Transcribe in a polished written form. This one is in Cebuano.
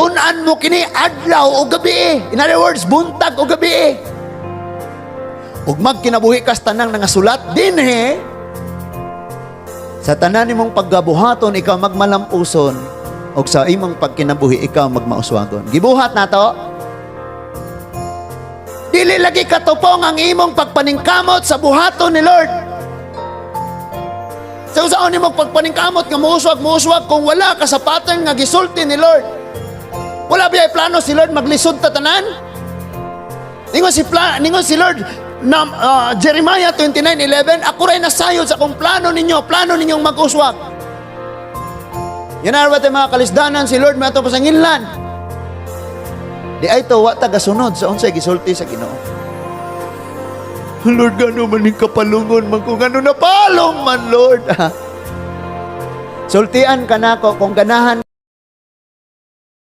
Tun-an mo kini adlaw o gabi. In other words, buntag o gabi. Ug magkinabuhi ka sa tanang nangasulat dinhi, sa tanan nimong paggabuhaton ikaw magmalampuson ug sa imong pagkinabuhi ikaw magmauswagon. Gibuhat nato. Dili lagi katupong ang imong pagpaningkamot sa buhaton ni Lord. Sa unsaon nimo pagpaningkamot nga muuswag, muuswag kung wala ka sa pattern nga gisulti ni Lord? Wala ba plano si Lord maglisod ta tanan? Ningon si Lord na Jeremiah 29:11, "Ako ray nasayod sa akong plano ninyo, plano ninyong mag-uswag." Yan na ba mga kalisdanan si Lord mato pa sa nginlan. Di ay to wa ta gasunod sa unsay gisulti sa Ginoo. "Lord, gano man ning kapalungon man kung ano napalong man, Lord." Sultian ka nako kung ganahan.